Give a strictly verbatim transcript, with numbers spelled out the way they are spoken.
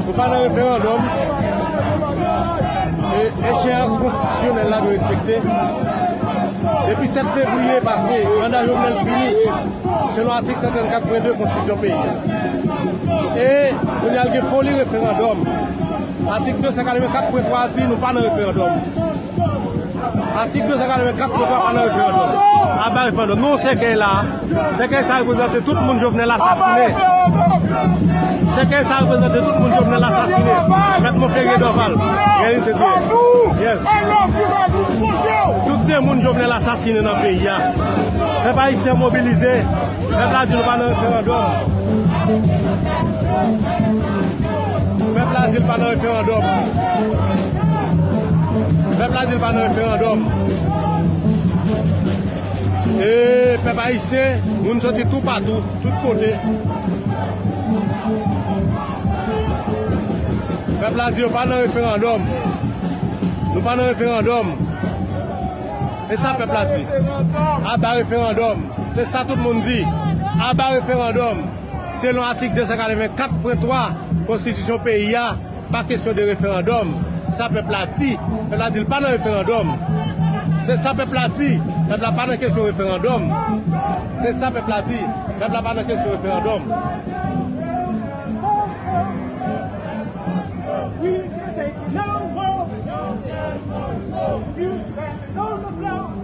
Nou pa nan referandòm. E echeyans konstitisyonèl la dwe respekte. Depi sèt fevriye pase, manda Jovenel fini, selon atik san trannkat pwen de konstitisyon peyi a. E kounye a l gen foli referandòm. Atik de san katrevenkat pwen twa di nou pa nan referandòm. Atik de san katrevenkat pwen twa pa nan referandòm. Aba referandòm. Nou, sèkèy la, sèkèy sa reprezante tout moun Jovenel asasinen. Sèkèy sa reprezante tout moun Jovenel asasinen. Mèt Monferrier Dorval. Reyalize se Dye. Yes. Tout se moun Jovenel asasinen nan peyi a. Pèp ayisyen mobilize. Pèp la di nou pa nan referandòm. Pèp la di l pa nan referandòm. Pèp la di l pa nan referandòm. E pèp ayisyen, moun soti toupatou, tout kote. Pèp la di yo pa nan referandòm. Nou pa nan referandòm. E sa pèp la di. Aba referandòm. Se sa tout moun di. Aba referandòm. Selon atik de san katrevenkat pwen twa konstitisyon peyi a, pa kesyon de referandòm. Sa pèp la di. Pèp la di l pa nan referandòm. Se sa pèp la di. Pèp la pa nan kesyon referandòm. Se sa pèp la di. Pèp la pa nan kesyon referandòm. We can take it no more. You stand on the floor.